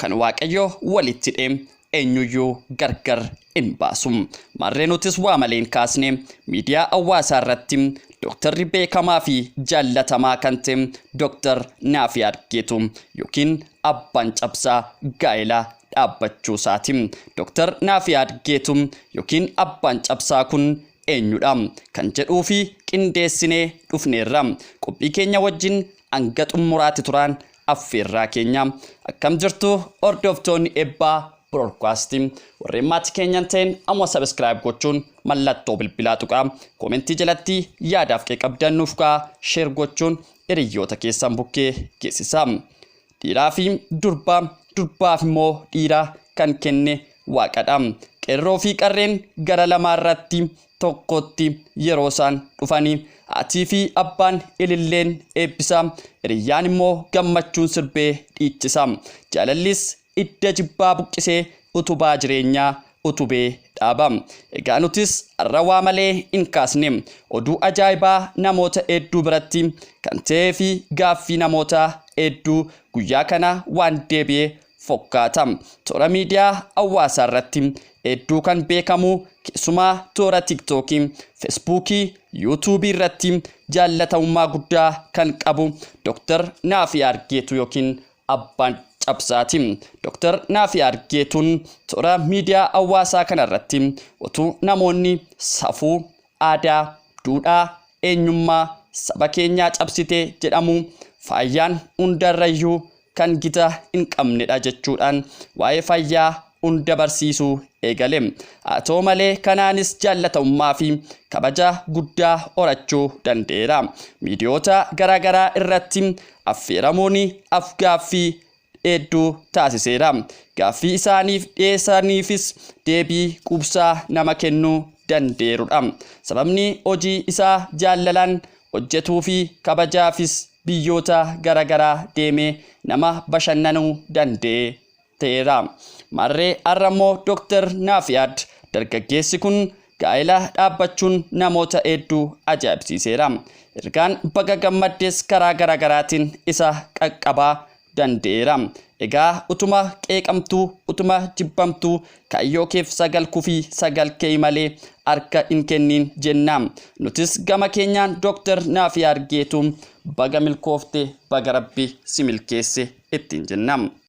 Kan Waaqayyo walitti hidhe eenyuyyuu gargar hin baasu. Maarree nutis waa malee hin kaasne. Miidiyaa hawaasaa irratti dooktarri beekamaa fi jaallatamaa kan ta'e Dooktar Naafiyaad Geetuu yookiin abbaan cabsaa gaa'ela dhaabbachuu isaati. Dooktar Naafiyaad Geetuu yookiin abbaan cabsaa kun eenyudha kan jedhuu fi qindeessinee dhufneerra. Qophii keenya wajjin hanga xumuraatti turaan affeerraa keenya. Akkam jirtu hordoftoonni Eebbaa Broadcast? Warreen maatii keenyan ta'in amma subscribe gochuun mallattoo bilbilaa tuqaa. Koomentii jalatti yaadaaf qeeqa qabdan nuuf kaa'aa, share gochuun hiriyoota keessan bukkee geessisaa. Dhiiraa fi durbaa, durbaaf immoo dhiira kan kenne Waaqadha. Qeerroo fi qarreen gara lamaarratti tokkotti yeroo isaan dhufanii, haatii fi abbaan ililleen eebbisa, hiriyyaan immoo gammachuun sirbee dhiichisa. Jaalallis idda jibbaa buqqisee utubaa jireenyaa utubee dhaaba. Egaa nutis har'a waa malee hin kaasne. Oduu ajaa'ibaa namoota hedduu biratti kan ta'ee fi gaaffii namoota hedduu guyyaa kana waan deebi'ee fokkaata. Toora miidiyaa hawaasaa irratti hedduu kan beekamu, keessumaa toora Tiktookii, Feesbuukii, Yuutuubii irratti jaallatamummaa guddaa kan qabu Dooktar Naafiyaad Geetuu yookiin abbaan cabsaati. Dooktar Naafiyaad Geetuun toora miidiyaa hawaasaa kanarratti utuu namoonni safuu, aadaa, duudhaa, eenyummaa saba keenyaa cabsite jedhamu, faayaan hundarrayyuu kan gita hin qabnedha jechuudhaan waa'ee fayyaa hunda barsiisuu eegale. Haa ta'u malee kanaanis jaallatamummaa fi kabaja guddaa horachuu danda'eera. Miidiyoota garaagaraa irratti affeeramuun afgaaffii hedduu taasiseera. Gaaffii isaaniif dhiyeessaniifis deebii quubsaa nama kennuu danda'eerudha. Sababni hojii isaa jaalalaan hojjetuu fi kabajaafis biyyoota garaagaraa deemee nama bashannanuu danda'e ta'eera. Maarree har'a immoo Dooktar Naafiyaad dargaggeessi kun gaa'ela dhaabbachuun namoota hedduu ajaa'ibsiiseera. Ergaan baga gammaddees karaa garaagaraatiin isa qaqqabaa danda'eera. Egaa utuma qeeqamtuu, utuma jibbamtuu, kaayyoo keef sagal kufii sagal ka'ii malee harka hin kennin jenna. Nutis gama keenyaan Dooktar Naafiyaad Geetuu baga milkoofte, baga Rabbi si milkeesse ittiin jenna.